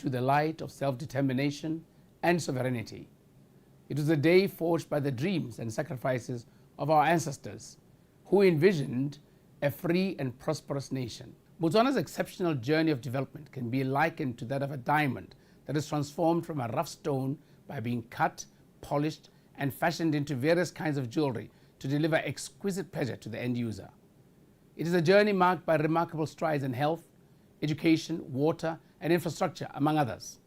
into the light of self-determination and sovereignty. It was a day forged by the dreams and sacrifices of our ancestors who envisioned a free and prosperous nation. Botswana's exceptional journey of development can be likened to that of a diamond that is transformed from a rough stone by being cut, polished, and fashioned into various kinds of jewelry to deliver exquisite pleasure to the end user. It is a journey marked by remarkable strides in health, education, water, and infrastructure, among others.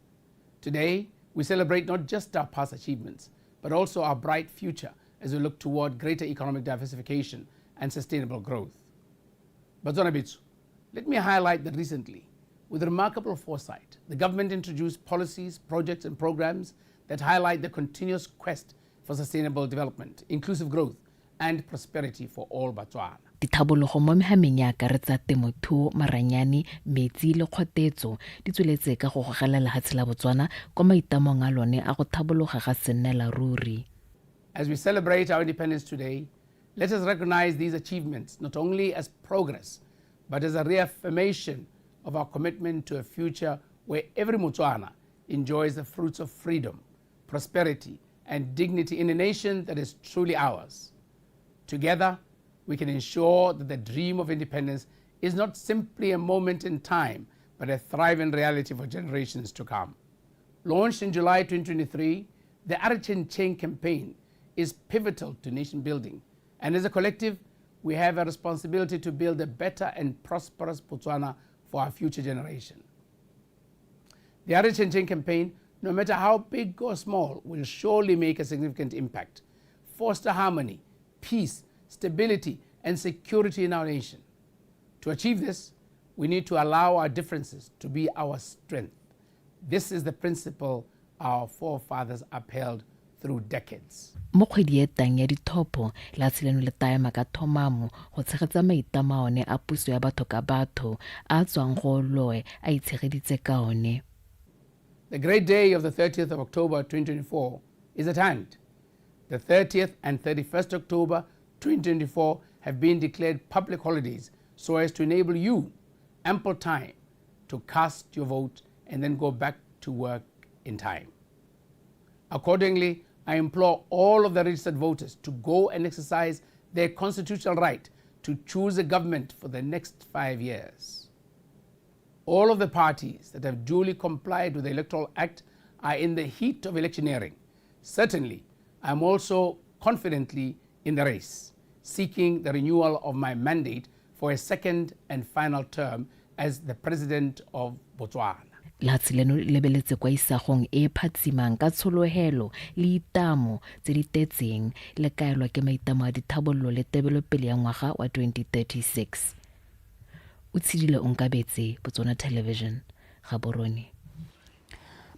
Today, we celebrate not just our past achievements, but also our bright future as we look toward greater economic diversification and sustainable growth. Batswana betsho, let me highlight that recently, with remarkable foresight, the government introduced policies, projects, and programs that highlight the continuous quest for sustainable development, inclusive growth, and prosperity for all Batswana. Dithabologo mo mehameng ya akaretsa temothuo, maranyane, metsi le kgotetso di tsweletse ka go gogela lehatshe la Botswana kwa maitamong a lone a go thabologa ga sennela ruri. As we celebrate our independence today, let us recognize these achievements not only as progress, but as a reaffirmation of our commitment to a future where every Motswana enjoys the fruits of freedom, prosperity, and dignity in a nation that is truly ours. Together, we can ensure that the dream of independence is not simply a moment in time, but a thriving reality for generations to come. Launched in July 2023, the A Re Chencheng campaign is pivotal to nation building. And as a collective, we have a responsibility to build a better and prosperous Botswana for our future generation. The A Re Chencheng campaign, no matter how big or small, will surely make a significant impact, foster harmony, peace, stability, and security in our nation. To achieve this, we need to allow our differences to be our strength. This is the principle our forefathers upheld through decades. Mo kgwedi e tang ya dithopo, lehatshe leno le taema ka thomamo go tshegetsa maitamo a one a puso ya batho ka batho a a tswang go loe a itshegeditse ka one. The great day of the 30th of October 2024 is at hand. The 30th and 31st October 2024 have been declared public holidays so as to enable you ample time to cast your vote and then go back to work in time. Accordingly, I implore all of the registered voters to go and exercise their constitutional right to choose a government for the next 5 years. All of the parties that have duly complied with the Electoral Act are in the heat of electioneering. Certainly, I am also confidently in the race, seeking the renewal of my mandate for a second and final term as the President of Botswana. Lehatshe leno le lebeletse kwa isagong e e phatsimang ka tsholohelo le itamo tse di tetseng le kaelwa ke maitamo a dithabololo le tebelopele ya ngwaga wa 2036. O tshedile Onkabetse, Botswana Television, Gaborone.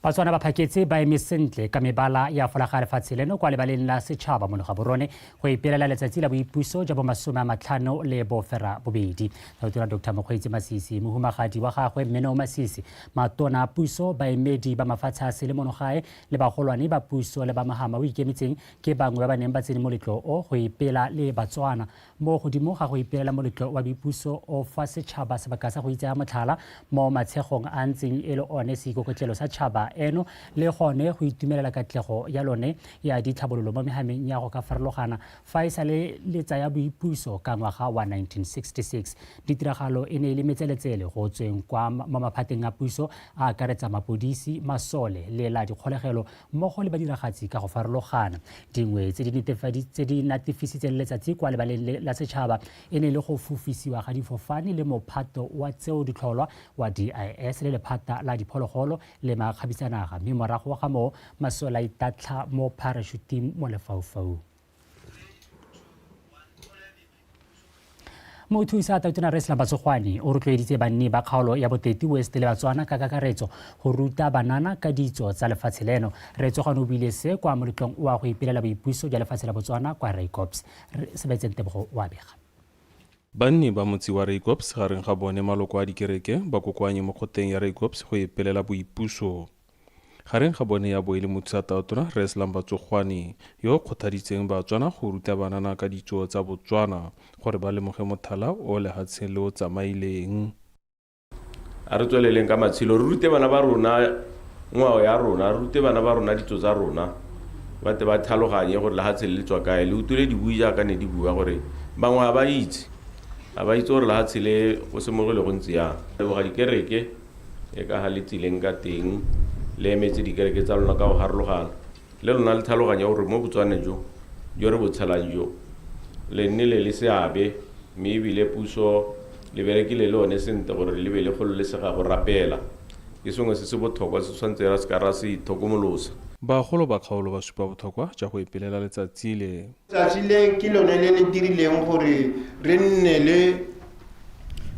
Batswana ba phaketse ba eme sentle ka mebala ya folaga lefatshe leno kwa lebaleng la setšhaba mo Gaborone go ipelela letsatsi la boipuso jwa bomasome a matlhano le bofera bobedi. Tautona Dr Mokgweetsi Masisi, mohumagadi wa gagwe Mmeno Masisi, matona a puso, baemedi ba mafatshe a sele mono gae le bagolwane ba puso le ba mahama o ikemetseng ke bangwe ba ba neng ba tsene moletlo o go ipela le Batswana. Mo godimo ga go ipelela moletlo wa boipuso o fa setšhaba sebaka sa go itsaya motlhala mo matshegong a ntseng e le one seikokotlelo sa tšhaba eno le gone go itumelela katlego ya lone ya ditlhabololo mo mehameng ya go ka farologana fa e sale le tsaya boipuso ka ngwaga wa 1966. Ditiragalo e ne e le metseletsele go tsweng kwa mo maphateng a puso a akaretsa mapodisi, masole le la dikgolegelo mmogo le badiragatsi ka go farologana. Dingwe tse di natefisitseng letsatsi kwa lebaleng la setšhaba e ne le go fofisiwa ga difofane le mophato wa tseo ditlholwa wa DIS le lephata la diphologolo le makgabisanaga, mme morago ga moo masole a itatlha mo parachuting mo lefaufaung. Mothusa Tautona Resla Batsogwane o rotloeditse banni ba kgaolo ya Boteti West le Batswana ka kakaretso go ruta banana ka ditso tsa lefatshe leno. Retsogwane o buile se kwa moletlong wa go ipelela boipuso jwa lefatshe la Botswana kwa Raikops. Sebetseng Tebogo wa bega. Banni ba motse wa Raikops, gareng ga bone maloko a dikereke, ba kokoanye mo kgoteng ya Raikops go ipelela boipuso. Gareng ga bone ya bo e le mothusa tautona Rre Slumber Tsogwane, yo o kgothaditseng Batswana go ruta banana ka ditso tsa Botswana gore ba lemoge mothala o lehatshe le o tsamaileng. A re tsweleleng ka matshelo, re rute bana ba rona ngwao ya rona, re rute bana ba rona ditso tsa rona, ba tle ba tlhaloganye gore lehatshe le le tswa kae. Le utlwile dibui jaaka ne di bua gore bangwe ga ba itse, ga ba itse gore lehatshe le go simologile go ntse yang. Leboga dikereke e ka ga le tsileng ka teng, le emetse dikereke tsa lona ka go harologana. Le lona le tlhaloganye gore mo Botswaneng jo, jo re bo tshelang jo, le nnile le seabe, mme ebile puso le berekile le one sentle gore le be le gololesega go rapela. Ke sengwe se se botlhokwa se tshwanetse ra se ka ra se itlhokomolosa. Bagolo ba kgaolo ba supa botlhokwa jwa go ipelela letsatsi le. Tsatsi le ke lone le le dirileng gore re nne le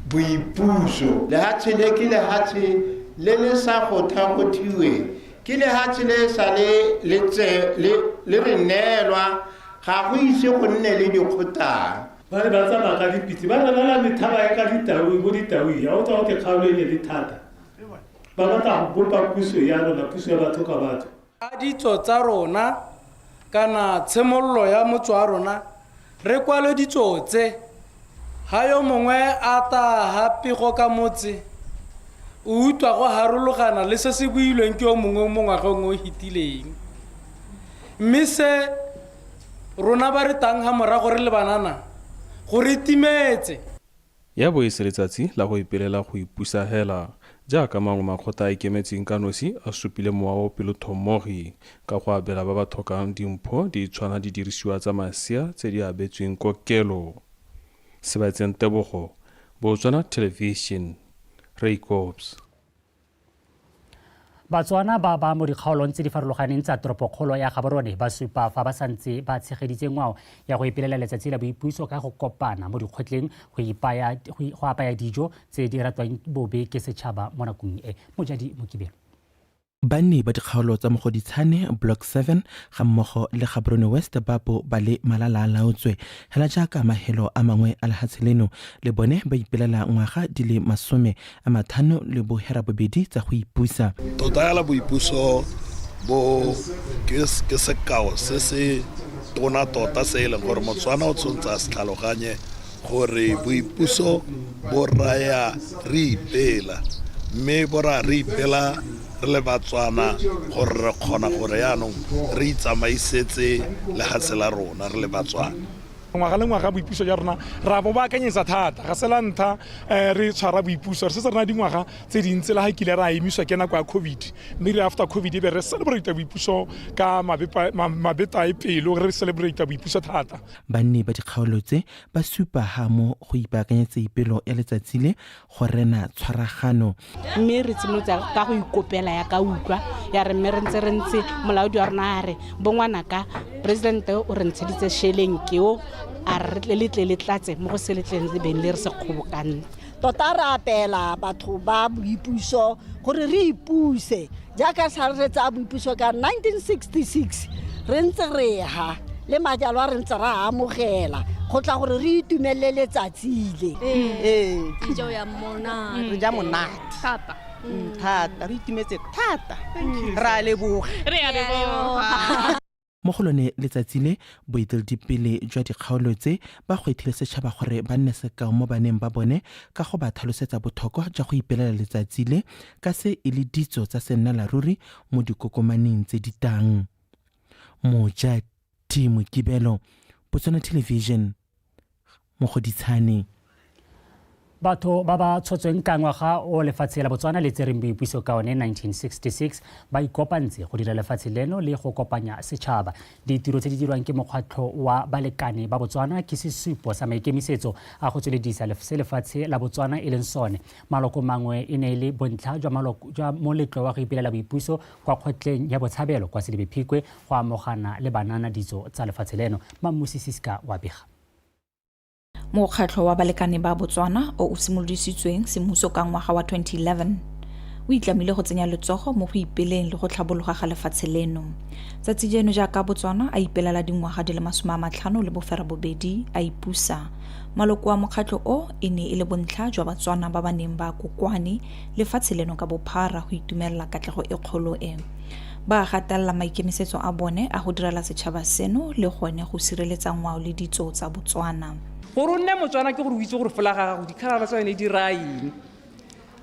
boipuso. Lehatshe le ke lehatshe le le sa gothagothiweng, ke lehatshe le sa le le tse le le re neelwa, ga go ise go nne le dikgotang. Ba ne ba tsamaya ka dipitse, ba ralala methaba ya ka ditaui, bo ditaui, ga o tswa go te kgaolo e ne le thata. Ba batla go bopa puso ya rona, puso ya batho ka batho. A ditso tsa rona kana tshimololo ya motse wa rona re kwale ditso tse. Ha yo mongwe a ta ha pego ka motse, o utlwa go harologana le se se builweng ke yo mongwe mo ngwageng o hitileng. Mme se rona ba re tang ha morago re le banana, go re timetse. Ya bo e se letsatsi la go ipelela go ipusa hela, jaaka mangwe makgotla a ikemetseng ka nosi a supile mowa wa bopelothomogi ka go abela ba ba tlhokang dimpho di tshwana didirisiwa tsa masea tse di abetsweng kokelo. Sebaetseng Tebogo, Botswana Television, Raikops. Batswana ba ba mo dikgaolong tse di farologaneng tsa toropokgolo ya Gaborone ba supa fa ba santse ba tshegeditse ngwao ya go ipelela letsatsi la boipuso ka go kopana mo dikgotleng go ipaya go apaya dijo tse di ratwang bobe ke setšhaba mo nakong e. Mojadi Mokibelo. Banni ba dikgaolo tsa Mogoditshane, Block 7 ga mmogo le Gaborone West ba bo ba le malalaalaotswe hela jaaka mahelo a mangwe a lehatshe leno le bone ba ipelela ngwaga di le 57 tsa go ipusa. Tota hela boipuso bo ke sekao se se tona tota se e leng gore Motswana o tshwanetse a se tlhaloganye gore boipuso bo raya re ipela, mme bo raya re ipela re le Batswana gore re kgona gore yaanong re itsamaisetse lehatshe la rona re le Batswana. Ngwaga le ngwaga boipuso jwa rona ra bo baakanyetsa thata, ga se la ntlha re tshwara boipuso, re setse re na dingwaga tse dintsi le ga kile ra emiswa ke nako ya COVID, mme re after COVID e be re celebrate boipuso ka mabeta e pelo, re celebrate boipuso thata. Banni ba dikgaolo tse ba supa ha mo go ipaakanyetsa ipelo ya letsatsi le go rena tshwaragano. Mme re tshimolotse ka go ikopela ya ka utlwa ya re mme re ntse re ntse molaodi wa rona a re bongwanaka presidente o re ntsheditse sheleng keo a re tle le tle le tlatse mo go se le tleng le beng le re se kgobokantse. Tota re apela batho ba boipuso gore re ipuse jaaka sa re tsaya boipuso ka 1966 re ntse re ha le majalwa re ntse ra amogela go tla gore re itumelele letsatsi le. Ee. Dijo ya monate. Re ja monate. Thata. Thata, re itumetse thata. Re a leboga. Re a leboga. Mo go lone letsatsi le, boeteledipele jwa dikgaolo tse ba gwethile setšhaba gore ba nne sekao mo baneng ba bone ka go ba tlhalosetsa botlhokwa jwa go ipelela letsatsi le ka se e le ditso tsa sennalaruri mo dikokomaneng tse di tang. Mojati Mokibelo, Botswana Television, Mogoditshane. Batho ba ba tshotsweng ka ngwaga o lefatshe la Botswana le tsereng boipuso ka one 1966 ba ikopantse go dira lefatshe leno le go kopanya setšhaba. Ditiro tse di dirwang ke mokgatlho wa balekane ba Botswana ke sesupo sa maikemisetso a go tsweledisa se lefatshe la Botswana e leng sone. Maloko mangwe e ne e le bontlha jwa moletlo wa go ipelela boipuso kwa kgotleng ya Botshabelo kwa Selebi Phikwe go amogana le banana ditso tsa lefatshe leno. Mammusi Siska wa bega. Mokgatlho wa balekane ba Botswana o o simolodisitsweng semmuso ka ngwaga wa 2011 o itlamile go tsenya letsogo mo go ipeleng le go tlhabologa ga lefatshe leno. Tsatsi jeno jaaka Botswana a ipelela dingwaga di le 58 a ipusa, maloko a mokgatlho o e ne e le bontlha jwa Batswana ba ba neng ba kokwane lefatshe leno ka bophara go itumelela katlego e kgolo e. Ba gatelela maikemisetso a bone a go direla setšhaba seno le gone go sireletsa ngwao le ditso tsa Botswana. Gore o nne Motswana ke gore o itse gore folaga gago dikhalara tsa yone di raya eng.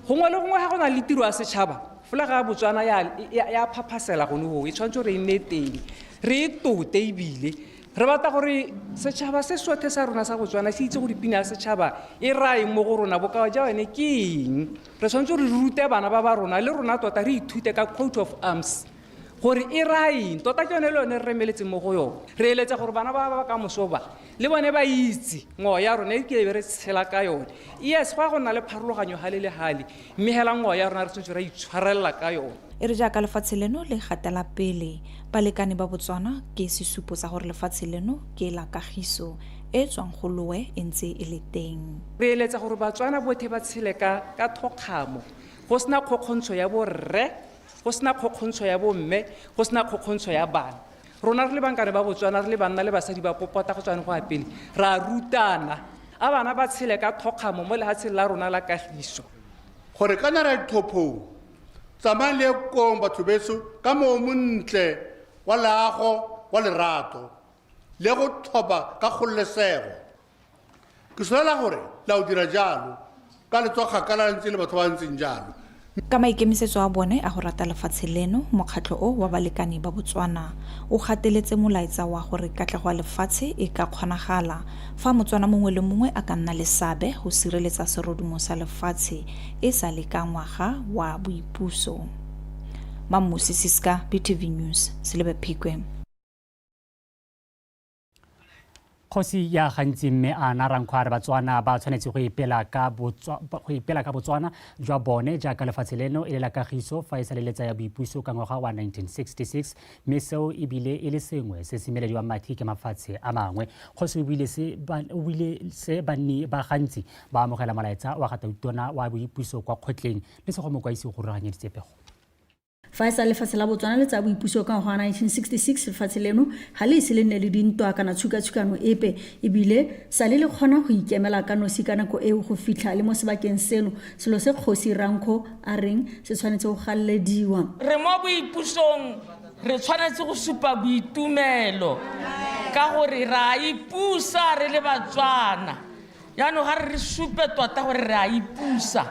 Gongwe le gongwe ga go na le tiro ya setšhaba, folaga ya Botswana ya phaphasela gone goo, e tshwanetse gore e nne teng, re e tote. Ebile re batla gore setšhaba se sothe sa rona sa Botswana se itse gore pina ya setšhaba e raya eng mo go rona, bokao ja yone ke eng. Re tshwanetse gore re rute bana ba ba rona, le rona tota re ithute ka coat of arms gore e raya eng tota. Ke yone le yone re remeletseng mo go yone. Re eletsa gore bana ba ba ka moso ba le bone ba itse ngwao ya rona e ke be re tshela ka yone. Yes, go ya go nna le pharologanyo gale le gale, mme hela ngwao ya rona re tshwanetse ra itshwarelela ka yone. E re jaaka lefatshe leno le gatela pele, balekane ba Botswana ke sesupo sa gore lefatshe leno ke la kagiso e e tswang go lowe e ntse e le teng. Re eletsa gore Batswana botlhe ba tshele ka thokgamo, go sena kgokgontsho ya borre, go sena kgokgontsho ya bomme, go sena kgokgontsho ya bana. Rona re le bankane ba Botswana, re le banna le basadi ba popota go tswane go ya pele, re a rutana a bana ba tshele ka thokgamo mo lehatsheng la rona la kagiso. Gore kana ra dithophong, tsamayang le ye kong batho beso ka moo montle wa leago wa lerato le go thoba ka kgololesego. Ke solela gore la o dira jalo ka le tswa kgakala ntse le batho ba ntseng jalo. Ka maikemisetso a bone a go rata lefatshe leno, mokgatlho o wa balekane ba Botswana o gateletse molaetsa wa gore katlego ya lefatshe e ka kgonagala fa Motswana mongwe le mongwe a ka nna le seabe go sireletsa serodumo sa lefatshe e sa le ka ngwaga wa boipuso. Mammusi Siska, BTV News, Selebi Phikwe. Kgosi ya gantsi mme Ana Rankho a re Batswana ba tshwanetse go ipela ka Botswana jwa bone jaaka lefatshe leno e le la kagiso fa e sa le letsa ya boipuso ka ngwaga wa 1966, mme seo e bile e le sengwe se se melediwang mathi ke mafatshe a mangwe. Kgosi o buile se banni ba gantsi ba amogela molaetsa wa ga tautona wa boipuso kwa kgotleng le sego Mokwaisi go rulaganyeditse pego. Fa e sa lefatshe la Botswana le tsaya boipuso ka ngwaga wa 1966, lefatshe leno ga le ise le nne le dintwa kana tshukatshukano epe, e bile sa le le kgona go ikemela ka nosi ka nako eo go fitlha le mo sebakeng seno, selo se Kgosi Rankho a reng se tshwanetse go galelediwa. Re mo boipusong, re tshwanetse go supa boitumelo ka gore re a ipusa re le Batswana. Jaanong ga re re supe tota gore re a ipusa.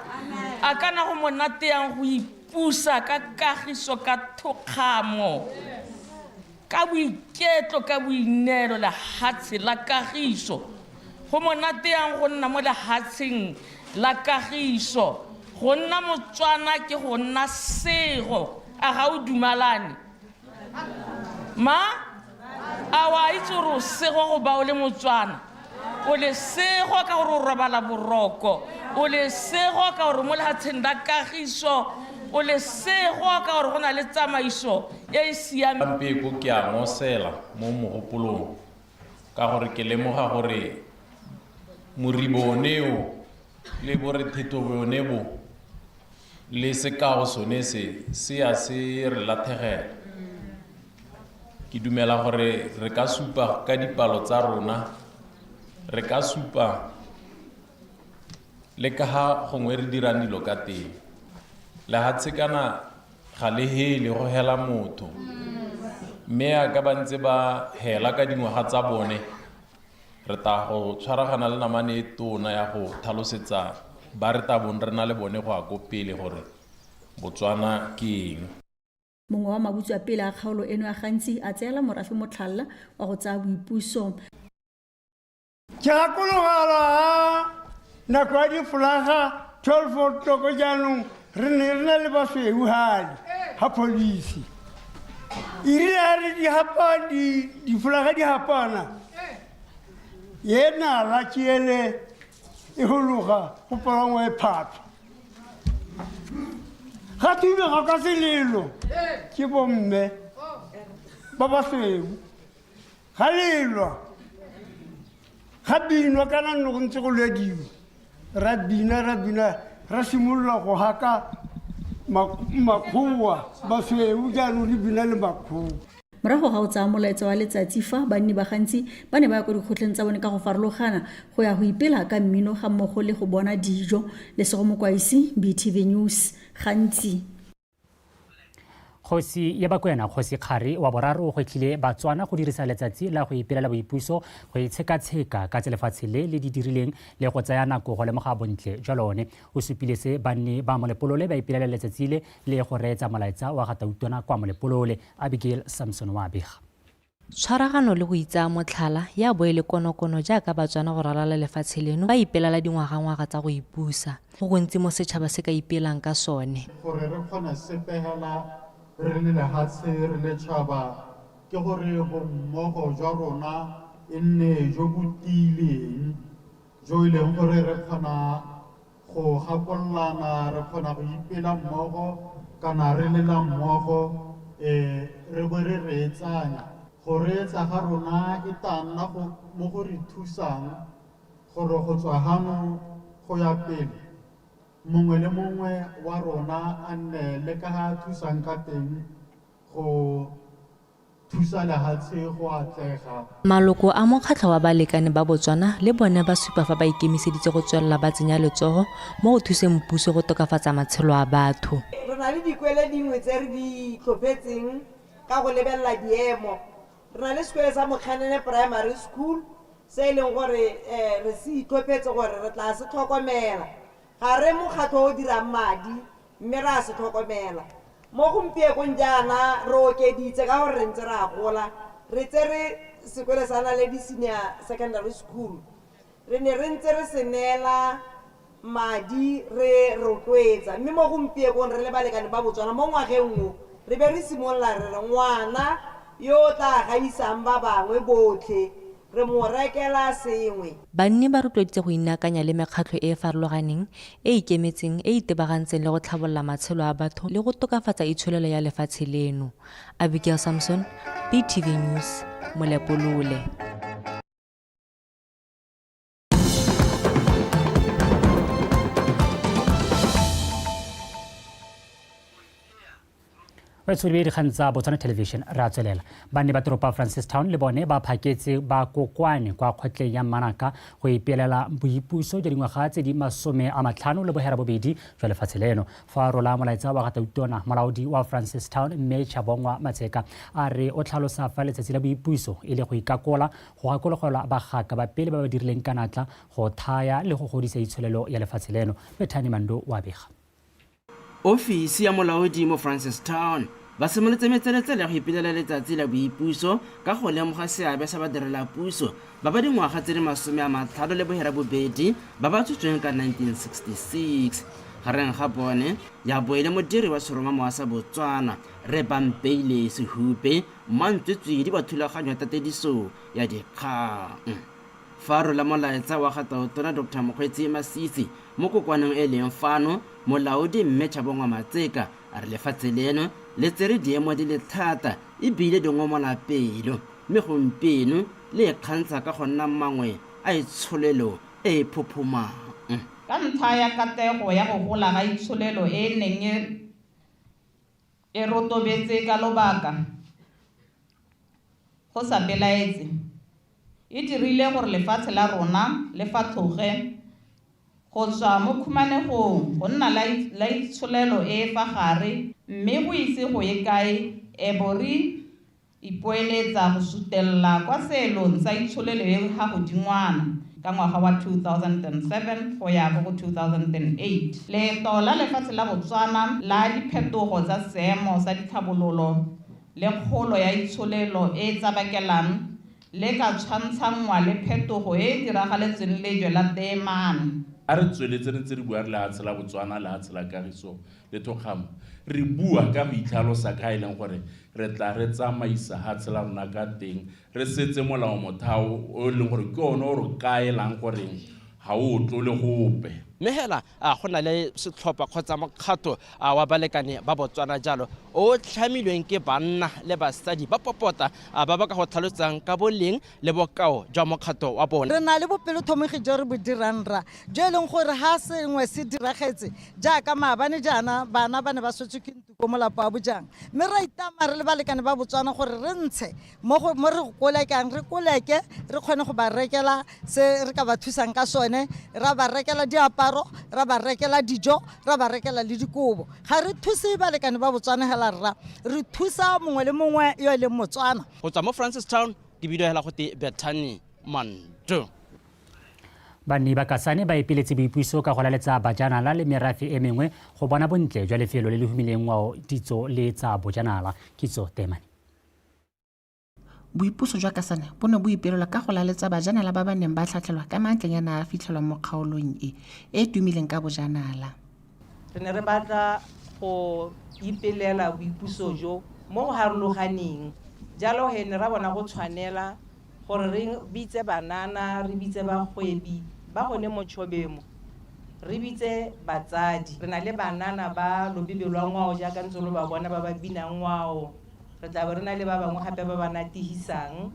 A kana go monate yang go ipusa ka kagiso, ka thokgamo, ka boiketlo, ka boineelo, lehatshe la kagiso. Go monate yang go nna mo lehatsheng la kagiso. Go nna Motswana ke go nna sego. A ga o dumalane? Ma, a wa itse gore o sego go ba o le Motswana? O le sego ka gore o robala boroko, o le sego ka gore mo lehatsheng la kagiso, o le sego ka gore go na le tsamaiso e e siameng. Mpeko ke a ngosela mo mogopolong ka gore ke lemoga gore moribo one o le borethetho bone bo le sekao sone se se ya se re lathegela. Ke dumela gore re ka supa ka dipalo tsa rona, re ka supa le ka ga gongwe re dirang dilo ka teng. Lehatshe kana ga le hele, go hela motho, mme ya ka ba ntse ba hela ka dingwaga tsa bone, re ta go tshwaragana le namane e tona ya go tlhalosetsa ba re ta bong re na le bone go ya ko pele gore Botswana ke eng. Mongwe wa mabutswapele a kgaolo eno ya gantsi a tseela morafe motlhalla wa go tsaya boipuso. Ke gakologelwa ha nako ya difolaga 12 o'clock jaanong re ne re na le basweu hale ha police. E rile ha re di hapa difolaga di hapana, ye nala ke ele e hologa go palangwa e phatlha. Ga thubega ka selelo ke bomme ba basweu, ga lelwa ga binwa kana nne go ntse go lediwa, ra bina ra bina ra simolola go haka makgowa basweu, jaanong re bina le makgowa. Morago ga go tsaya molaetsa wa letsatsi fa banni ba gantsi ba ne ba ya kwa dikgotleng tsa bone ka go farologana go ya go ipela ka mmino ga mmogo le go bona dijo. Lesego Mokwaisi, BTV News, Gantsi. Kgosi ya Bakwena, Kgosi Kgari wa boraro, o gwetlhile Batswana go dirisa letsatsi la go ipelela boipuso go itshekatsheka ka tse lefatshe le le di dirileng le go tsaya nako go lemoga bontle jwa lone. O supile se banni ba Molepolole ba ipelela letsatsi le le go reetsa molaetsa wa ga Tautona kwa Molepolole. Abigail Samson wa bega. Tshwaragano le go itsaya motlhala ya bo e le konokono jaaka Batswana go ralala lefatshe leno ba ipelela dingwagangwaga tsa go ipusa. Go gontsi mo setšhaba se ka ipelang ka sone. Gore re kgone sepe hela re le lehatshe re le tšhaba ke gore bommogo jwa rona e nne jo bo tiileng, jo e leng gore re kgona go gakololana, re kgona go ipela mmogo kana re lela mmogo, re bo re reetsanya. Go reetsa ga rona e tla nna mo go re thusang gore go tswa hano go ya pele, mongwe le mongwe wa rona a nne le ka ha a thusang ka teng go thusa lehatshe go atlega. Maloko a mokgatlho wa balekane ba Botswana le bone ba supa fa ba ikemiseditse go tswelela ba tsenya letsogo mo go thuseng puso go tokafatsa matshelo a batho. Re na le dikwele dingwe tse re di itlhophetseng ka go lebelela diemo. Re na le sekwele sa Mokgenene Primary School se e leng gore re se itlhophetse gore re tla se tlhokomela. Ga re mokgatlho o o dirang madi mme re a se tlhokomela. Mo gompiekong jaana re okeditse ka gore re ntse re a gola, re tsere sekole sa Naledi Senior Secondary School, re ne re ntse re se neela madi re rotloetsa, mme mo gompiekong re le balekane ba Botswana mo ngwageng o re be re simolola re re ngwana yo o tla gaisang ba bangwe botlhe re mo rekela sengwe. Banni ba rotloeditse go inaakanya le mekgatlho e e farologaneng e e ikemetseng e e itebagantseng le go tlhabolola matshelo a batho le go tokafatsa itsholelo ya lefatshe leno. Abigail Samson, BTV News, Molepolole. Baitshodi ba dikgang tsa Botswana Television re a tswelela. Banni ba toropo ya Francistown le bone ba phaketse ba kokwane kwa kgotleng ya Mmanaka go ipelela boipuso jwa dingwaga tse di 58 jwa lefatshe leno. Fa a rola molaetsa wa ga Tautona, molaodi wa Francistown Mme Chabongwa Matsheka a re o tlhalosa fa letsatsi la boipuso e le go ikakola, go gakologelwa bagaka ba pele ba ba dirileng ka natla go thaya le go godisa itsholelo ya lefatshe leno. Bethany Mando wa bega. Ofisi ya molaodi mo Francistown ba simolotse metseletsele ya go ipelela letsatsi la boipuso ka go lemoga seabe sa badirelapuso ba ba dingwaga tse di 58 ba ba tshotsweng ka 1966. Gareng ga bone ya bo e le modiri wa seromamowa sa Botswana, Rre Bampeile Sehupe, mmantswitswidi wa thulaganyo ya tatediso ya dikgang. Fa a rola molaetsa wa ga Tautona Doctor Mokgweetsi Masisi mo kokwanong e e leng fano, molaodi Mme Chabongwa Matseka a re lefatshe leno le tsere diemo di le thata e bile di ngomola pelo mme gompieno le ikgantsha ka go nna mangwe a itsholelo e e phophomang. Ka ntlha ya katlego ya go gola ga itsholelo e e neng e rotobetse ka lobaka go sa belaetse, e dirile gore lefatshe la rona le fatlhoge go tswa mo khumanegong go nna la itsholelo e e fa gare mme go ise go ye kae e bo re ipoeletsa go sutelela kwa seelong sa itsholelo e ga godingwana ka ngwaga wa 2007 go ya go 2008. Leeto la lefatshe la Botswana la diphetogo tsa seemo sa ditlhabololo le kgolo ya itsholelo e e tsabakelang le ka tshwantshanngwa le phetogo e e diragaletseng lejwe la teemane. A re tsweletse re ntse re bua re lehatshe la Botswana, lehatshe la kagiso le thokgamo. Re bua ka go itlhalosa ka e leng gore re tla re tsamaisa hatshe la rona ka teng, re setse molao motheo o e leng gore ke one o re kaelang gore ga o tlole gope. Mme hela go na le setlhopha kgotsa mokgatho wa balekane ba Botswana jalo o tlhamilweng ke banna le basadi ba popota ba ba ka go tlhalosang ka boleng le bokao jwa mokgatho wa bone. Re na le bopelotlhomogi jo re bo dirang rra, jo e leng gore ha sengwe se diragetse jaaka maabane jaana bana ba ne ba swetswe ke ntlo ko molapo wa Bojang, mme ra itama re le balekane ba Botswana gore re ntshe mo re go kolekang, re koleke re kgone go ba rekela se re ka ba thusang ka sone, ra ba rekela diaparo, ra ba rekela dijo, ra ba rekela le dikobo. Ga re thuse balekane ba Botswana hela. fela rra, re thusa mongwe le mongwe yo e leng Motswana. Go tswa mo Francistown ke bidio hela gote Bethany Mando. Banni ba Kasane ba ipeletse boipuso ka go laletsa bajanala le merafe e mengwe go bona bontle jwa lefelo le le humileng ngwao, ditso le tsa bojanala. Kitso Temane. Boipuso jwa Kasane bo ne bo ipelelwa ka go laletsa bajanala ba ba neng ba tlhatlhelwa ka mantlenyana a fitlhelwang mo kgaolong e e tumileng ka bojanala. Re ne re batla go ipelela boipuso jo mo go harologaneng, jalo he ne ra bona go tshwanela gore re bitse banana, re bitse bagwebi ba gone mo Tshobemo, re bitse batsadi. Re na le banana ba lobebe lwa ngwao jaaka ntse lo ba bona ba ba binang ngwao, re tla be re na le ba bangwe gape ba ba natihisang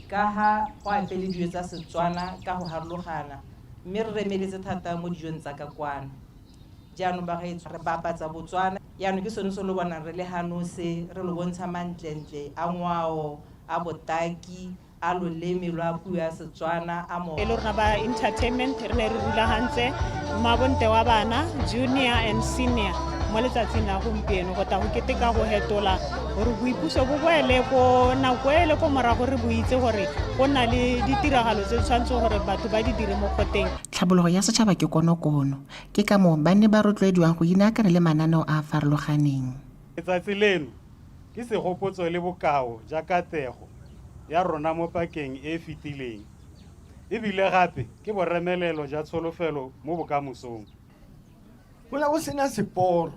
ka ha go apele dijo tsa Setswana ka go harologana, mme re remeletse thata mo dijong tsa ka kwano. Jaanong bagaetsho re bapatsa Botswana, jaanong ke sone se lo bonang re le hano se re lo bontsha mantlentle a ngwao, a botaki, a loleme lwa puo ya Setswana, a mo E le rona ba entertainment re ne re rulagantse mmabonte wa bana junior and senior mo letsatsing la gompieno go tla go keteka go hetola gore boipuso bo boele ko nako e le ko morago, re bo itse gore go na le ditiragalo tse tshwanetseng gore batho ba di dire mo kgoteng. Tlhabologo ya setšhaba ke konokono, ke ka moo ba ne ba rotloediwang go inaakana le mananeo a a farologaneng. Letsatsi leno ke segopotso le bokao ja katlego ya rona mo pakeng e e fetileng, ebile gape ke boremelelo ja tsholofelo mo bokamosong. Go ne go sena seporo,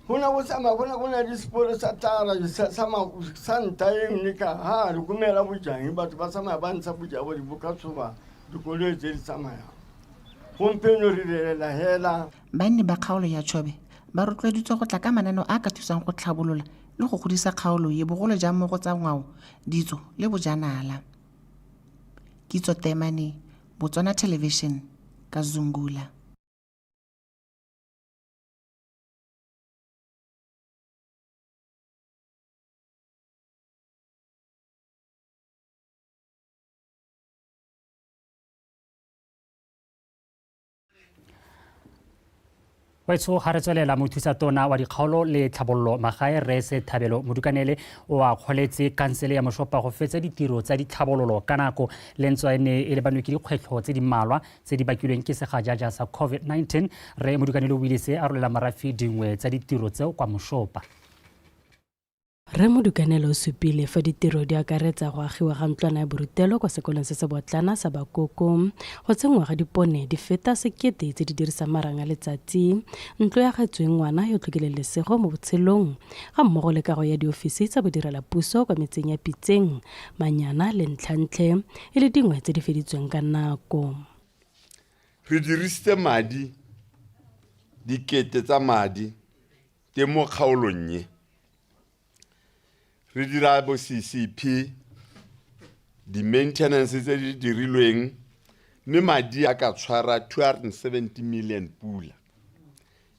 go ne go tsamaya, go ne go na le seporo sa tara sa nta e nngwe ka ha re komela bojang, batho ba tsamaya ba ntsha bojang bo di bo ka tshoba dikoloi tse di tsamayang. Gompieno re relela hela. Banni ba kgaolo ya Chobe ba rotloeditswe go tla ka mananeo a ka thusang go tlhabolola le go godisa kgaolo e, bogolo jang mo go tsa ngwao, ditso le bojanala. Kitso Temane, Botswana Television, ka Zungula. Wetsho ga re tswelela, mothusatona wa dikgaolo le tlhabololo magae Rre Sethabelo Modukanele o akgoletse kansele ya Moshopa go fetsa ditiro tsa ditlhabololo ka nako, le ntswa e ne e lebanwe ke dikgwetlho tse di mmalwa tse di bakilweng ke segajaja sa COVID-19. Rre Modukanele o buile se a rolela morafe dingwe tsa ditiro tseo kwa Moshopa. Rre Modukanele o supile fa ditiro di akaretsa go agiwa ga ntlwana ya borutelo kwa sekolong se se botlana sa Bakoko, go tsenngwa ga dipone di feta 1000 tse di dirisang marang a letsatsi, ntlo ya agetsweng ngwana yo tlhokileng lesego mo botshelong, ga mmogo le kago ya diofisi tsa bodirelapuso kwa metseng ya Pitseng, Manyana le Ntlhantlhe, e le dingwe tse di feditsweng ka nako. Re dirisitse madi, dikete tsa madi teng mo kgaolong e. Re dira bo CCP, di-maintenance tse di dirilweng, mme madi a ka tshwara 270 million pula.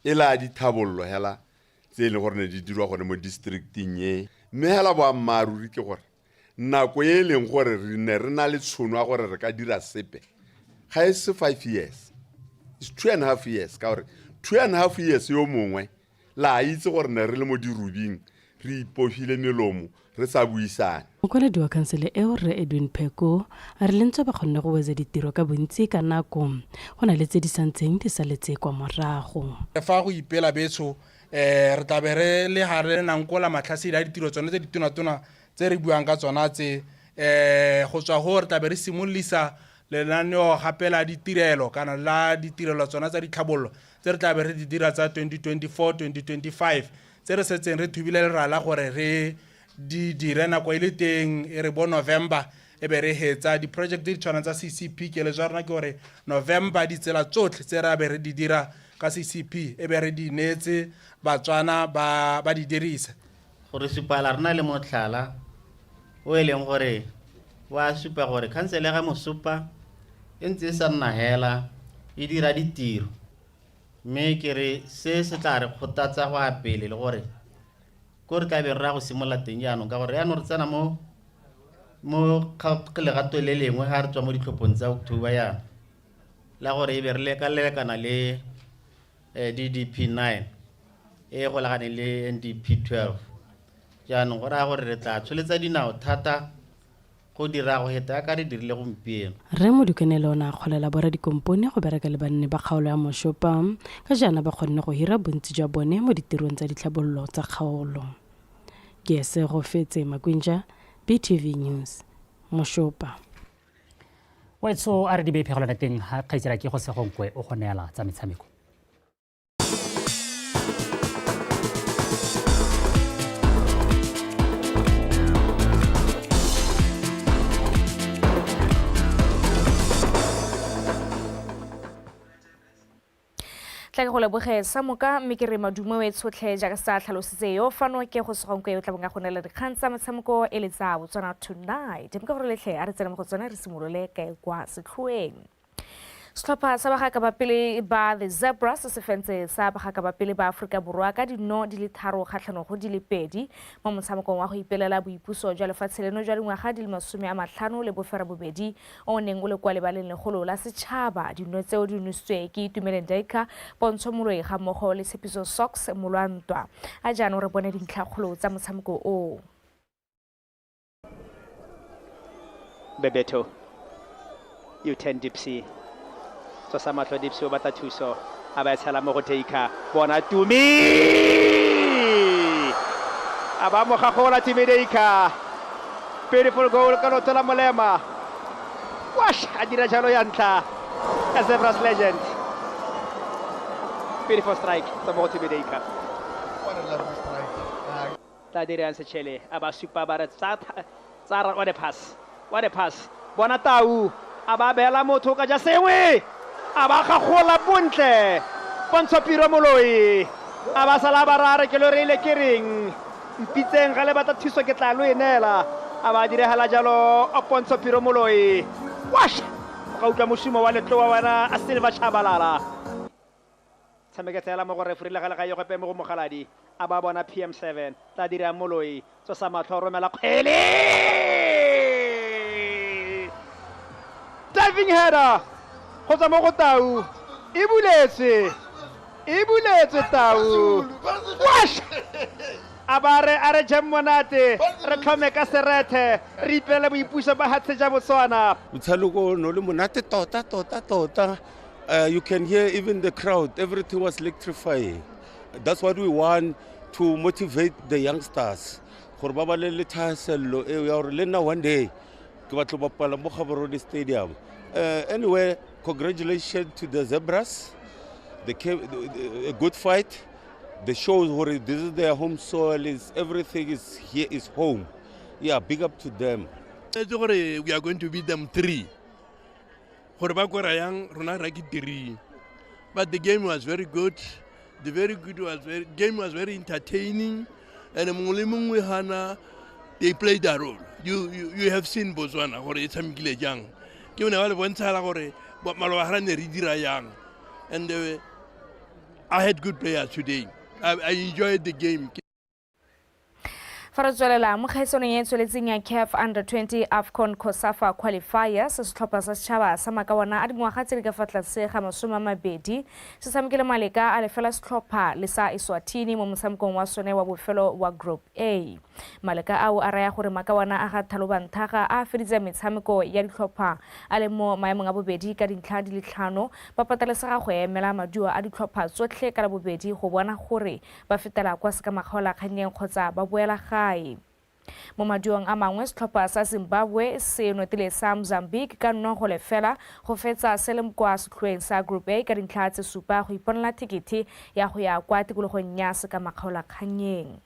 E la dithabollo hela tse e leng gore ne di dirwa gone mo districting e. Mme hela boammaaruri ke gore nako e leng gore re ne re na le tshono ya gore re ka dira sepe ga e se 5 years, it's 2.5 years, ka gore 2.5 years yo mongwe la itse gore ne re le mo dirubing re ipofile melomo re sa buisane. Mokwaledi wa khansele eo Rre Edwin Pheko a re le ntswa ba kgonne go wetsa ditiro ka bontsi ka nako, go na le tse di santseng di saletse kwa morago. Fa go ipela betsho, re tla be re le ga re nankola matlhasedi a ditiro tsone tse ditonatona tse re buang ka tsona tse. Go tswa go re tla be re simolodisa lenaneo gape la ditirelo kana la ditirelo tsona tsa ditlhabololo tse re tla be re di dira tsa 2024-2025 tse re setseng re thubile lerala gore re di dire nako e le teng, e re bo November e be re hetsa di-project tse di tshwanang tsa CCP. Keletso ya rona ke gore November ditsela tsotlhe tse re be re di dira ka CCP e be re di neetse Batswana ba di dirisa. Gore supala re na le motlhala o e leng gore wa supa gore khansele ga Mosopa e ntse e sa nna hela e dira ditiro, mme ke re se se tla re kgothatsa go ya pele le gore ko re tla be re ra go simolola teng jaanong, ka gore jaanong re tsena mo legatong le lengwe ga re tswa mo ditlhophong tsa October jaana la gore e be re lekalekana le DDP 9. e e golaganeng le NDP 12. Jaanong go raya gore re tla tsholetsa dinao thata go dira go heta ka re dirile gompieno. Rre Modukanele o ne a akgolela boradikompone go bereka le banni ba kgaolo ya Moshopa ka jaana ba kgonne go hira bontsi jwa bone mo ditirong tsa ditlhabololo tsa kgaolo. Ke Segofetse Makwinja, BTV News, Moshopa. Wetso a re di bee phegelwana teng ga kgaitsela ke go segonkwe o go neela tsa metshameko. Tla ke go leboge sa moka mme ke re madume o e tshotlhe jaaka sa tlhalositse yo fano ke go segonkwe o tla bong a go neela dikgang tsa metshameko e le tsa Botswana Tonight. Mme ka gore letlhe a re tsene mo go tsone re simolole kae kwa setlhoeng. Setlhopha sa bagaka ba pele ba The Zebras se fentse sa bagaka ba pele ba Aforika Borwa ka dino di le 3 kgatlhanong go di le 2 mo motshamekong wa go ipelela boipuso jwa lefatshe leno jwa dingwaga di le 58 o o neng o le kwa lebaleng legolo la setšhaba. Dino tseo di nositswe ke Itumeleng Duiker, Pontsho Moloi ga mmogo le Tshepiso Socks Molwantwa. A jaanong re bone dintlhakgolo tsa motshameko oo. Bebeto U10 Dipsy tsosa matlho Dipsy o batla thuso a ba e tshela mo go Taker bona Tumi a ba mo gagola Tumi Taker beautiful goal ka loto la molema wash a dira jalo ya ntlha ya Zebras legend beautiful strike tsa mo go Tumi Taker. What a lovely strike. Tla dirang Sechele a ba supa ba re tsa tsa what a pass what a pass bona Tau a ba beela motho ka ja sengwe a ba gagola bontle Pontsho Piro Moloi a ba sala ba ra re ke lo reile ke reng mpitseng ga le batla thuso ke tla lo e neela a ba diregela jalo Pontsho Piro Moloi wash o ka utlwa mosumo wa letlowa wena a Silver Chabalala Tshameke tsela mo go referee le gale ga ye gope mo go Mogaladi a ba bona PM7 tla dira Moloi tsosa matlho romela kgwele diving header go tswa mo go Tau e buletswe e buletswe Tau wash a ba re a re jeng monate re tlhome ka serethe re ipele boipuso ba hatshe ja Botswana. Motshameko o ne o le monate tota tota tota. You can hear even the crowd, everything was electrifying. That's what we want, to motivate the youngsters. Gore ba ba le le thahasello eo ya gore le nna one day ke batlo bapala mo Gaborone Stadium. Anyway, congratulations to the Zebras. They came, a good fight. They show gore this is their home soil, is everything is here is home. Yeah, big up to them. We are going to beat them 3. Gore ba kora yang rona ra ke 3. But the game was very good. The very good was very, game was very entertaining, and mongwe le mongwe hana they played their role. You have seen Botswana gore e tshamekile jang. Ke bone ba le bontshagala gore maloba ga re ne re dira yang. And I had good players today. I enjoyed the game. Fa re tswelela mo kgaisanong e e tsweletseng ya CAF Under 20 AFCON COSAFA Qualifiers, setlhopha sa setšhaba sa makawana a dingwaga tse di ka fa tlase ga 20 se tshamekile maleka a lefela setlhopha le sa Eswatini mo motshamekong wa sone wa bofelo wa Group A. Maleka ao a raya gore makawana a ga Thalobanthaga a feditse metshameko ya ditlhopha a le mo maemong a bobedi ka dintlha di le 5, ba patelesega go emela maduo a ditlhopha tsotlhe ka labobedi go bona gore ba fetela kwa sekamakgaolakgannyeng kgotsa ba boela gae. Mo maduong a mangwe, setlhopha sa Zimbabwe se notile sa Mozambique ka 0-0 go fetsa se le kwa setlhoeng sa Group A ka dintlha tse 7 go iponela tekete ya go ya kwa tikologong ya sekamakgaolakgannyeng.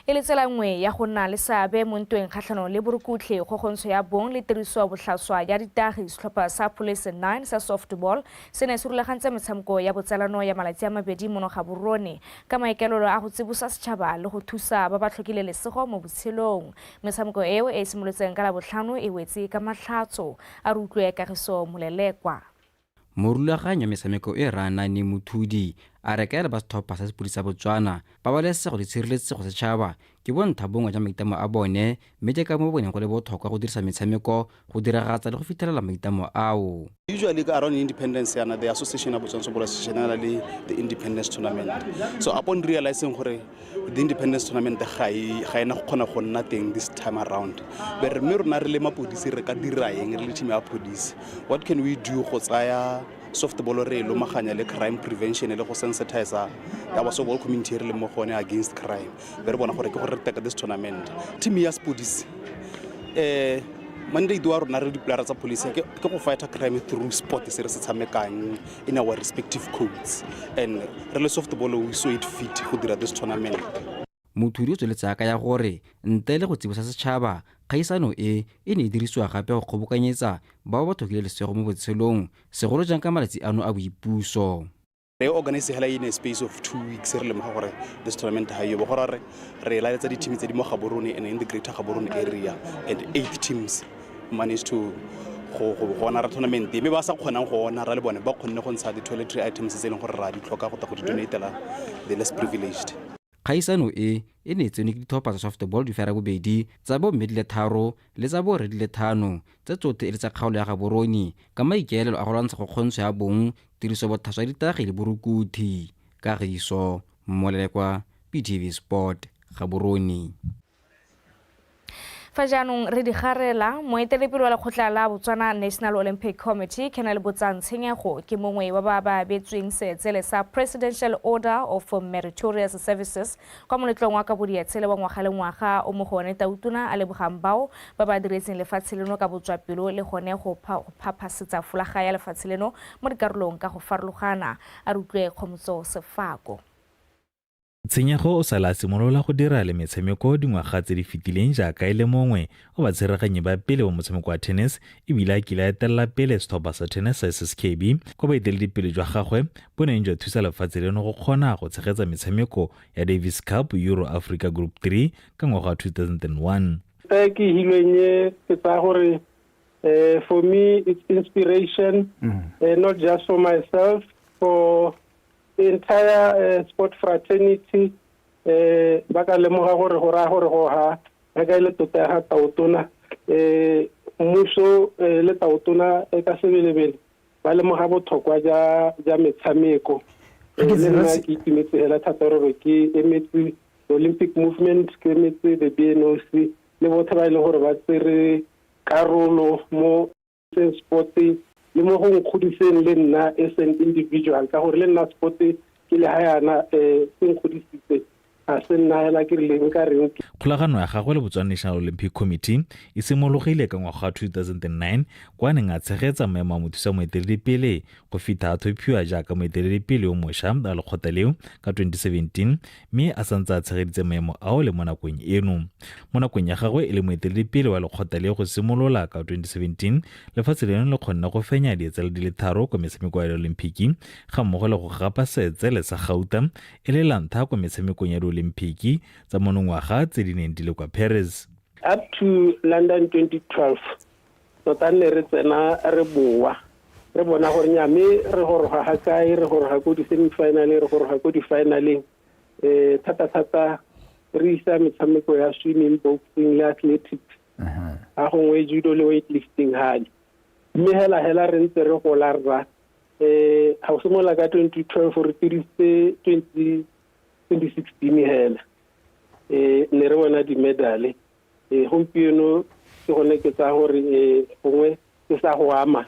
E le tsela nngwe ya go nna le seabe mo ntweng kgatlhanong le borukutlhi, kgokgontsho ya bong le tiriso botlhaswa ya ditagi, setlhopha sa Police 9 sa softball se ne se rulagantse metshameko ya botsalano ya malatsi a mabedi mono Gaborone ka maikaelelo a go tsibosa setšhaba le go thusa ba ba tlhokile lesego mo botshelong. Metshameko eo e e simolotseng ka Labotlhano e wetse ka matlhatso. A re utlwe Kagiso Molelekwa. Morulaganyi wa metshameko e Ranani Mothudi A re kaela ba setlhopha sa sepodisi sa Botswana, pabalesego le tshireletsego setšhaba ke bontlha bongwe jwa maitlamo a bone, mme ke ka mo boneng go le botlhokwa go dirisa metshameko go diragatsa le go fitlhelela maitlamo ao. Usually around independence yana, the association of Botswana Softball Association na le the independence tournament. So upon realizing gore the independence tournament ga e ena go kgona go nna teng this time around, be re mme rona re le mapodisi re ka dira eng re le team ya police? What can we do go tsaya softball re e lomaganya le crime prevention le go sensitize our softball community re le mo gone against crime? Be re bona gore ke gore re take this tournament. Team ya sepodisi, mandate wa rona re di-playera tsa police ke go fighter crime through sport se re se tshamekang in our respective codes, and re le softball we saw it fit go dira this tournament. Mothudi o tsweletse a kaya gore ntle le go tsibosa setšhaba, kgaisano e e ne e dirisiwa gape go kgobokanyetsa bao ba tlhokile lesego mo botshelong, segolo jang ka malatsi ano a boipuso. Re organize hela in a space of 2 weeks, re lemoga gore this tournament ha yo bo gore re laletsa di-team tse di mo Gaborone and in the greater Gaborone area, and 8 teams managed to go honora tournament, mme ba sa kgonang go honora le bone ba kgonne go ntsha di-toiletry items tse e leng gore ra di tlhoka go tla go di donatela the less privileged. Kgaisano e e ne e tsenwe ke ditlhopha tsa softball di fera bobedi, tsa bomme di le 3 le tsa borre di le 5, tse tsotlhe e le tsa kgaolo ya Gaborone, ka maikaelelo a go lwantsha kgokgontsho ya bong, tirisobotlhaswa ya ditagi le borukuthi. Kagiso Molelekwa, PTV Sport, Gaborone. Fa jaanong re digarela, moeteledipele wa lekgotla la Botswana National Olympic Committee, Colonel Botsang Tshenyego, ke mongwe wa ba ba abetsweng seetsele sa Presidential Order of Meritorious Services kwa moletlong wa kabodietsele wa ngwaga le ngwaga o mo go one Tautona a lebogang bao ba ba diretseng lefatshe leno ka botswapelo le gone go phaphasetsa folaga ya lefatshe leno mo dikarolong ka go farologana. A re utlwe Kgomotso Sefako. Tshenyego o sala a simolola go dira le metshameko dingwaga tse di fetileng jaaka e le mongwe wa batshereganyi ba pele wa motshameko wa tennis, ebile a kile a etelela pele setlhopha sa tennis sa SSKB kwa boeteledipele jwa gagwe bo neng jwa thusa lefatshe leno go kgona go tshegetsa metshameko ya Davis Cup Euro Africa Group 3 ka ngwaga wa 2001. E ke hilweng e ke tsaya gore for me it's inspiration, not just for myself, for the entire sport fraternity. Ba ka lemoga gore go raya gore go ha ba ka ile tota ya ga Tautona, mmuso le Tautona ka sebelebele ba lemoga botlhokwa ja metshameko. Le nna ke itumetse hela thata gore ke emetse Olympic movement, ke emetse the BNOC le botlhe ba e leng gore ba tsere karolo mo sport le mo go nkgodiseng le nna as an individual, ka gore le nna sport ke le ha yana se nkgodisitse, ga se nna hela ke rileng ka reng. Kgolagano ya gagwe le Botswana National Olympic Committee e simologile ka ngwaga wa 2009 kwa neng a tshegetsa maemo a mothusa moeteledipele go fitlha a thophiwa jaaka moeteledipele yo mošwa a lekgotla leo ka 2017, mme a santse a tshegeditse maemo ao le mo nakong eno. Mo nakong ya gagwe e le moeteledipele wa lekgotla leo go simolola ka 2017, lefatshe leno le kgonne go fenya dietsele di le 3 kwa metshameko ya Olimpiki, ga mmogo le go gapa seetsele sa gauta e le la ntlha kwa metshamekong ya Olimpiki tsa monongwaga tse di neng di le kwa Paris. Up to London 2012, tota nne re tsena re boa, re bona gore nya mme re goroga ga kae, re goroga ko di-semi-finaleng, re goroga ko di-finaleng. Thata-thata re isa metshameko ya swimming, boxing le athletics, ga gongwe judo le weightlifting hale. Mme hela hela re ntse re gola rra. Ga o simolola ka 2012 re tirisitse 2016 hela. Ne re bona di-medale. Gompieno ke gone ke tsaya gore gongwe ke sa go ama,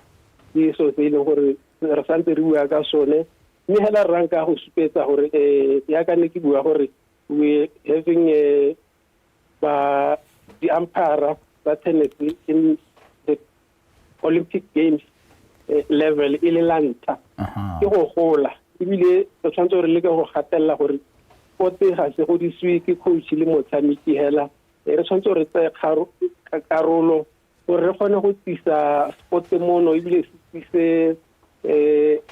ke so se e leng gore re santse re bua ka sone. Mme hela re ranka go supetsa gore yaka ne ke bua gore we having ba di-umpire ba tennis in the Olympic Games level e le la ntlha. Ke go gola, ebile re tshwanetse gore leke go gatelela gore sport ga se godisiwe ke coach le motshameki hela. Re tshwanetse gore tseye karolo gore re kgone go tlisa sport mono, ebile se tlise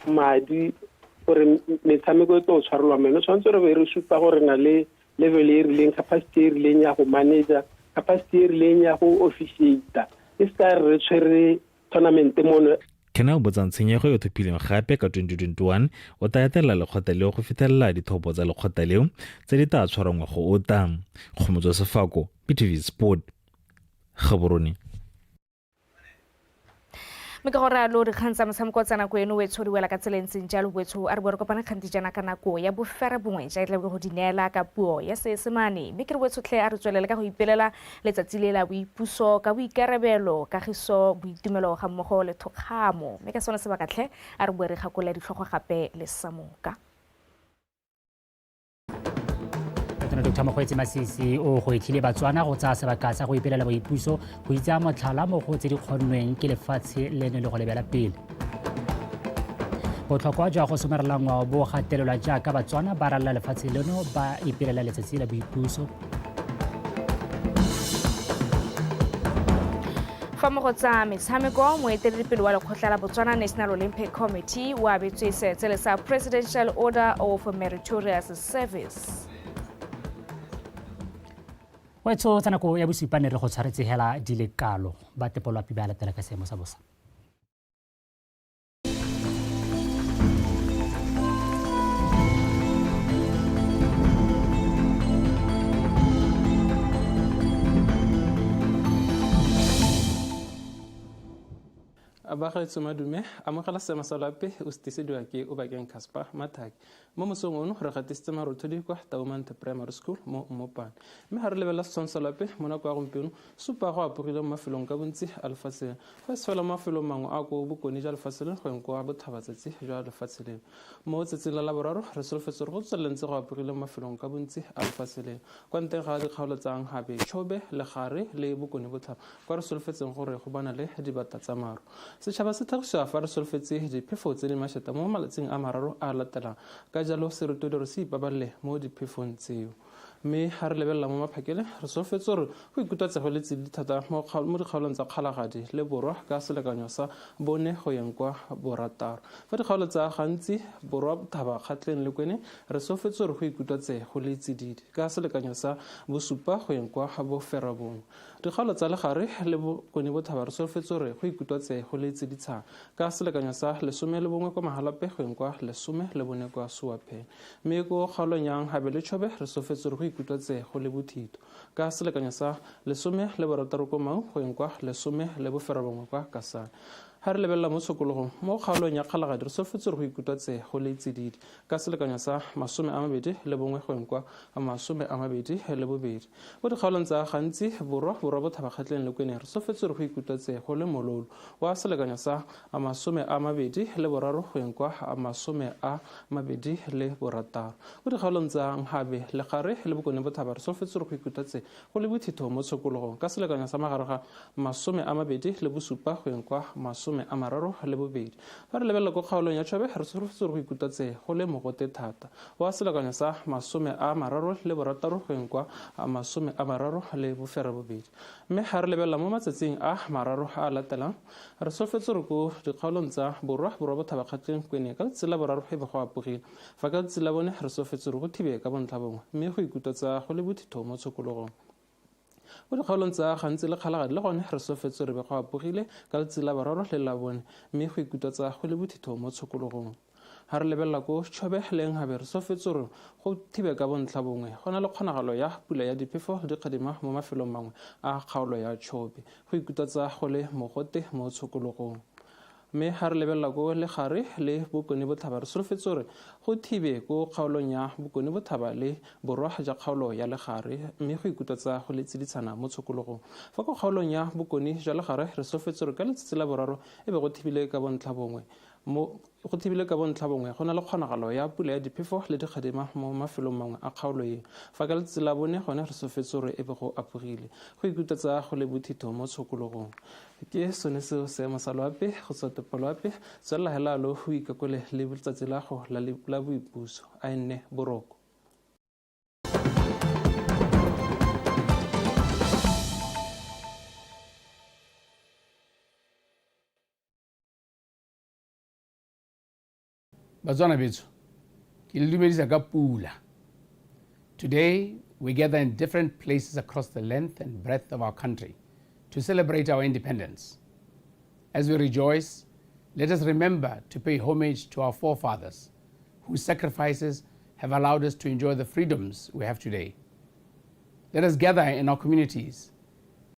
madi gore metshameko e tlo tshwarelwa meno. Tshwanetse re be re supa gore na le level e rileng, capacity e rileng ya go manager, capacity e rileng ya go officiate. E se ka re tshwere tournament mono. Colonel Botsang Tshenyego yo thopilweng gape ka 2021 o tla etelela lekgotla leo go fithelela dithopo tsa lekgotla leo tse di tla tshwarwang ngwago o tang. Kgomotso Sefako, BTV Sport, Gaborone. Mme ka gore alo dikgang tsa motshameko tsa nako eno wetsho di wela ka tsela e ntseng jalo wetsho a re bo re kopane kganti jaana ka nako ya bofera bongwe ja e tla go di neela ka puo ya Seesemane. Mme ke re wetshotlhe a re tswelele ka go ipelela letsatsi le la boipuso ka boikarabelo, kagiso, boitumelo ga mmogo le thokgamo. Mme ka sone sebaka tlhe a re boe re gakole ditlhogo gape le samoka. Tona Dr Mokgweetsi Masisi o gwetlhile Batswana go tsaya sebaka sa go ipelela boipuso go itsaya motlhala mo go tse di kgonnweng ke lefatshe leno le go lebela pele. Botlhokwa jwa go somarela ngwao bo gatelelwa jaaka Batswana ba ralala lefatshe leno ba ipelela letsatsi la boipuso. Fa mo go tsa metshameko, moeteledipele wa lekgotla la Botswana National Olympic Committee o abetswe seetsele sa Presidential Order of Meritorious Service. Wetsho tsa nako ya bosupa ne re go tshwaretse hela di le kalo ba tepolwapi ba latela ka seemo sa bosa. Bagaetsho madume, amogela seemo sa loapi o se tisediwa ke Obakeng Casper Mathake. Mo mosong ono re gatisitse marothodi kwa Taumanthe Primary School mo Mmopane. Mme ga re lebelela setshwantsho sa loapi mo nako ya gompieno, supa go apogile mo mafelong ka bontsi a lefatshe leno. Fa e se fela mo mafelong mangwe a ko bokone jwa lefatshe leno go yeng kwa botlhabatsatsi jwa lefatshe leno. Mo tsatsing la Laboraro re solofetse gore go tswelele ntse go apogile mo mafelong ka bontsi a lefatshe leno. Kwa nteng ga dikgaolo tsa Nhabe, Chobe, Legare le Bokone Botlhaba kwa re solofetseng gore go bana le dibata tsa maru. Setšhaba se tlhagisiwa fa re solofetse diphefo tse di mašata mo malatsing a mararo a a latelang, ka jalo se rotloediwa gore se ipabalele mo diphefong tseo. Mme ga re lebelela mo maphakeleng, re solofetse gore go ikutlwa go le tsididi thata mo dikgaolong tsa Kgalagadi le Borwa ka selekanyo sa bone go yeng kwa borataro. Fa dikgaolo tsa Gantsi, Borwa Bothaba, Kgatleng le Kweneng, re solofetse gore go ikutlwa go le tsididi ka selekanyo sa bosupa go yeng kwa boferabongwe. Dikgaolo tsa Legare le Bokone Botlhaba re solofetse gore go ikutlwatse go le tsiditshang ka selekanyo sa 11 kwa Mahalapye go yeng kwa 14 kwa Suwapeng. Mme ko kgaolong ya Nhabe le Chobe re solofetse gore go ikutlwatse go le bothito ka selekanyo sa 16 ko Maun go yeng kwa 19 kwa Kasane. Ga re lebelela mo tshokologong mo kgaolong ya Kgalagadi re solofetse gore go ikutlwatse go le tsididi ka selekanyo sa 21 go yeng kwa 22. Mo dikgaolong tsa Gantsi, Borwa, Borwa Bothaba, Kgatleng le Kweneng re solofetse gore go ikutlwatse go le mololo wa selekanyo sa 23 go yeng kwa 26. Mo dikgaolong tsa Nhabe, Legare le Bokone Bothaba re solofetse gore go ikutlwatse go le bothitho mo tshokologong ka selekanyo sa magare ga 27 go yeng kwa 32. Fa re lebelela ko kgaolong ya Chobe re solofetse gore go ikutlwatse go le mogote thata wa selekanyo sa 36 go yeng kwa 38. Mme ga re lebelela mo matsatsing a mararo a latelang, re solofetse gore ko dikgaolong tsa Borwa, Borwa Bothaba, Kgatleng, Kweneng ka letsatsi la boraro e be go apogile. Fa ka letsatsi la bone re solofetse gore go thibe ka bontlha bongwe mme go ikutlwatsa go le bothitho mo tshokologong. Mo dikgaolong tsa Gantsi le Kgalagadi le gone re solofetse gore be go apogile ka letsatsi la boraro le la bone mme go ikutlwatsa go le bothitho mo tshokologong. Ga re lebelela ko Chobe le Nhabe re solofetse gore go thibe ka bontlha bongwe go na le kgonagalo ya pula ya diphefo le dikgadima mo mafelong mangwe a kgaolo ya Chobe go ikutlwatsa go le mogote mo tshokologong. Mme ga re lebelela ko Legare le Bokone Botlhaba re solofetse gore go thibe ko kgaolong ya Bokone Botlhaba le Borwa ja kgaolo ya Legare mme go ikutlwatsa go le tsiditshana mo tshokologong. Fa ko kgaolong ya Bokone jwa Legare re solofetse gore ka letsatsi la boraro e be go thibile ka bontlha bongwe mo go thibile ka bontlha bongwe go na le kgonagalo ya pula ya diphefo le dikgadima mo mafelong mangwe a kgaolo e. Fa ka letsatsi la bone gone re solofetse gore e be go apogile go ikutlwatsa go le bothitho mo tshokologong. Ke sone seo seemo sa loapi go tswa tepoloapi. Tswelela hela lo go ikakole le letsatsi la go la boipuso. A e nne boroko. Batswana betso, ke le dumedisa ka pula. Today, we gather in different places across the length and breadth of our country to celebrate our independence. As we rejoice, Let us remember to pay homage to our forefathers, whose sacrifices have allowed us to enjoy the freedoms we have today. Let us gather in our communities